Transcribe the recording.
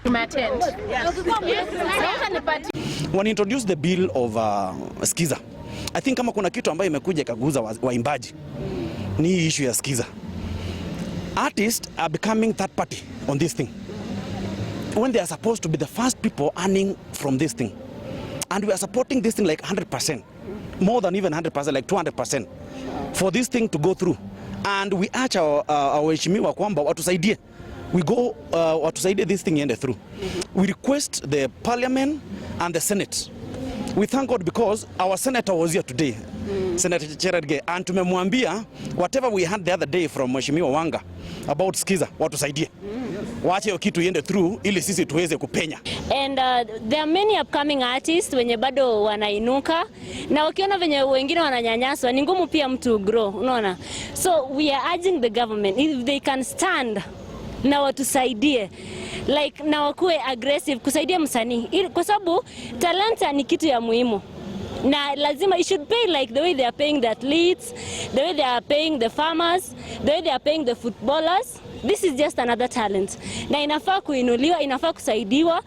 Tumeattend. Sasa nipatie. When introduce the bill of Skiza, I think kama kuna kitu ambayo imekuja ikaguza waimbaji ni hii issue ya Skiza. Artists are becoming third party on this thing when they are supposed to be the first people earning from this thing, and we are supporting this thing like 100%, more than even 100%, like 200% for this thing to go through. And we urge our waheshimiwa kwamba watusaidie, we go watusaidie this thing iende through. We request the parliament and the senate. We thank God because our senator was here today, Senator Cherargei, and tumemwambia whatever we had the other day from Mheshimiwa Wanga about Skiza, watusaidie, waache hiyo kitu iende through ili sisi tuweze kupenya. And there are many upcoming artists wenye bado wanainuka, na wakiona venye wengine wananyanyaswa, ni ngumu pia mtu grow, unaona. So we are urging the government if they can stand na watusaidie, like, na wakuwe aggressive kusaidia msanii, kwa sababu talanta ni kitu ya muhimu na lazima it should pay like the way they are paying the athletes, the way they are paying the farmers, the way they are paying the footballers. This is just another talent na inafaa kuinuliwa, inafaa kusaidiwa.